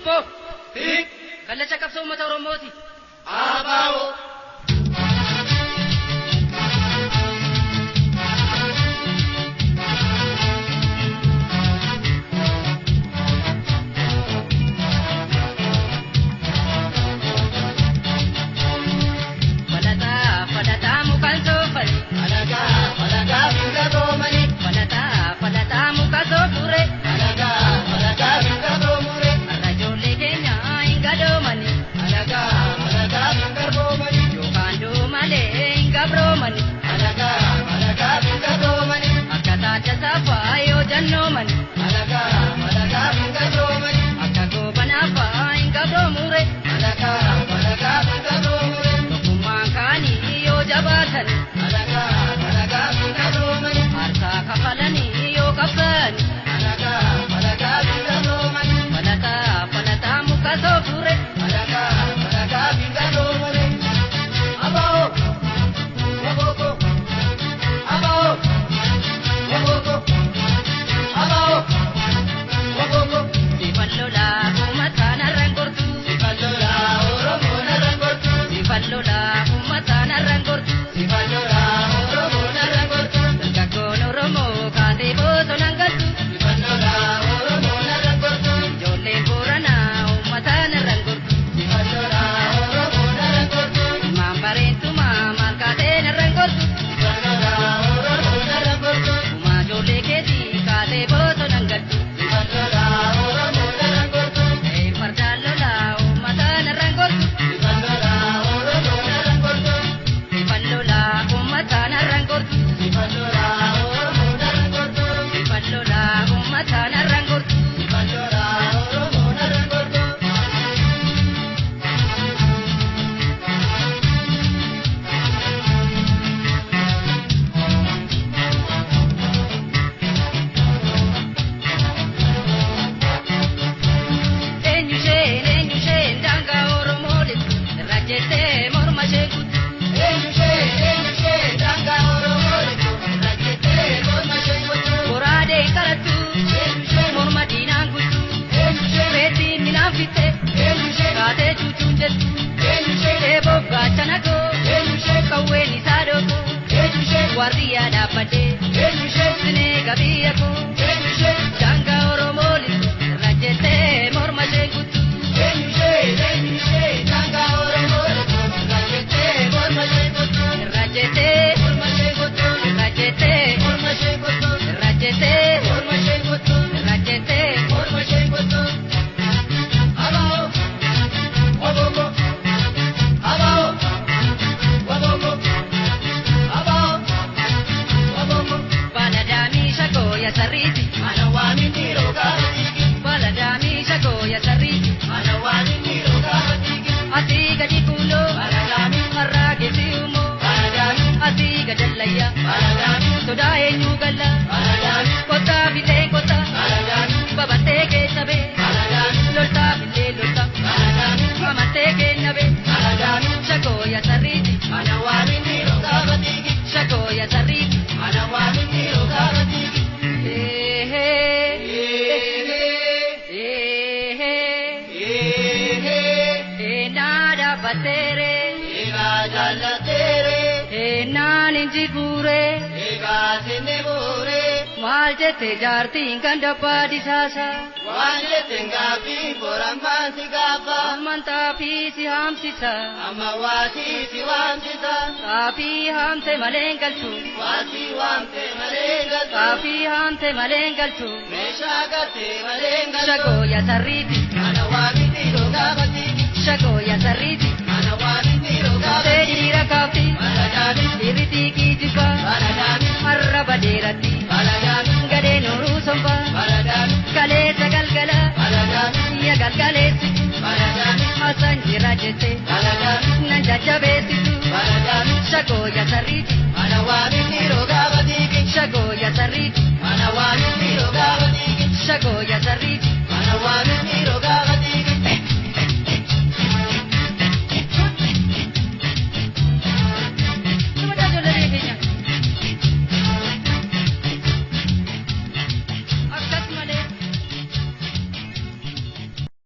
Hibboo. Hiik. Kallacha qabsoo uummata Oromooti. Abaa'oo. Falataa falataa mukaan soofani. Alagaa alagaa binga doomani. Falataa falataa muka soofure. Alagaa alagaa binga doomure. Har'a ijoollee keenya hin gadoomani. Alagaa alagaa binga doomani. Yookaan doomalee hin gabroomani. Alagaa alagaa binga doomani. Akka taata saafaa yoo jannoomani. Alagaa alagaa binga doomani. Akka goobanaafaa hin gabroomure. Alagaa alagaa binga doomure. Tokkummaan kaanii yoo jabaatan. Alagaa alagaa binga doomani. Aarsaa kafalanii yoo qabsaani. Alagaa alagaa binga doomani. Falataa falataa muka soofure. Alagaa alagaa binga doomani. Abaa'oo. Wabooko. Abaa'oo. Wabooko. Abaa'oo. Wabooko. Sifan lolaa uummataan har'aan gortu. Sifan lolaa Oromoon har'aan gortu. Sifan lolaa uummataan har'aan gortu. Sifan lolaa Oromoon har'aan gortu. Dargaggoon Oromoo kaatee bosonaan galtu. Sifan lolaa Oromoon har'aan gortu. Ijoolleen Booranaa uummataan har'aan gortu. Sifan lolaa Oromoon har'aan gortu. Ilmaan bareentumaa maal kaateen har'aan gortu. Sifan lolaa Oromoon har'aan gortu. Uumaa ijoollee keetii kaatee bosonaan galtu. Sifan lolaa Oromoon har'aan gortu. Ee fardaan lolaa uummataan har'aan gortu. Sifan lolaa Oromoon har'aan gortu. Sifan lolaa uummataan har'aan gortu. Sifan lolaa Oromoon har'aan gortu. Sifan lolaa uummataan har'aan gortu. Sifan lolaa Oromoon har'aan gortu. Eenyu isheen eenyu isheen daangaa Oromoo dhibbu irra jettee morma ishee guutu. Eenyu ishee eenyu ishee daangaa Oromoo dhibbu irra jettee morma ishee guutu. Goraadeen qarattu Eenyu ishee morma diinaan guutu. eenyu ishee Reetiin minaan fitte eenyu ishee kaatee cuucuun jettu. eenyu ishee Eeboof gaachana koo eenyu ishee qawween isaa dhoku eenyu ishee waardiyyaa dhaabbadhee eenyu ishee sinee gabiyya koo eenyu ishee daangaa Oromoo dhibbu irra jettee morma ishee guutu. eenyu ishee eenyu ishee daangaa Oromoo dhibbu irra jettee morma ishee guutu. Irra jettee Morma ishee guutu. irra jettee Morma ishee guutu. irra jettee Morma ishee guutu. irra jettee. Morma ishee guutu. Abaa'oo. Wabooko. Abaa'oo. Wabooko. Abaa'oo. Wabooko. Baladaamii shakoo ya sarriiti. Mana waamin dhiiroo gaafa dhiigi. Baladaamii shakoo ya sarriiti. Mana waamin dhiiroo gaafa dhiigi. Asii gadi kuuloo Baladaamii. har'aa geessi uumoo. Baladaamii. Asii gadallayyaa Baladaamii. sodaa eenyu galla. Baladaamii. Kottaa fiixee kottaa Baladaamii. babattee keessa bee. Baladaamii. Loltaa fiixee loltaa Baladaamii. amattee kenna bee. Baladaamii. Shakoo ya sarriiti. Mana waamin dhiiroo gaafa dhiigi. Shakoo ya sarriiti. Mana waamin dhiiroo gaafa dhiigi. Eehee Eehee. eehee Eehee. eenaa dhaabbatteere Egaa jaallateere. eenaan injiguure. Egaa sinni buure. Maal jette jaartiin kan dabbaa disaasa. Waan jetteen gaaffii borammaan si gaafa. Amman xaafii si haamsisa. Amma waatii si waamsisa. Xaafii haamte malee hin galchu. Waatii waamte malee hin galtu. Xaafii haamte malee hin galchu. Meeshaa galtee malee hin galtu. Shakoo ya sarriiti. Mana waamin dhiiroo gaafa dhiigi. Shakoo ya sarriiti. Mana waamin dhiiroo gaafa Tee dhiigi. dhiira kaafti. Baladaami. Dhiirri xiiqii jibba. Baladaami. Arraba dheeratti. Baladaami. Gadeen horuu somba. Baladaami. Kaleessa galgala. Baladaami. Ya galgaleessitu. Baladaami. Haasaan jira jette. Baladaami. Nan jajjabeessitu. Baladaami. Shakoo ya sarriiti.